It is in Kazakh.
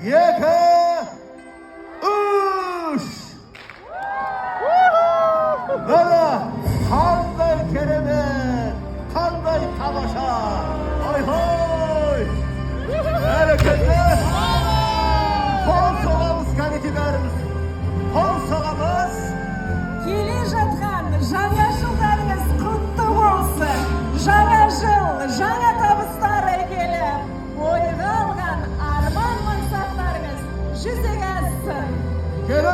2, 3. Міне, қандай керемет, қандай тамаша! Ой-хой! Бәрекелді! Қол соғамыз, кәнекей, бәріміз. Қол соғамыз. Келе жатқан жаңа жылдарыңыз құтты болсын! Жаңа жыл жаңа табыстар әкеліп, ойға алған арман мақсаттарыңыз жүзеге ассын! Келе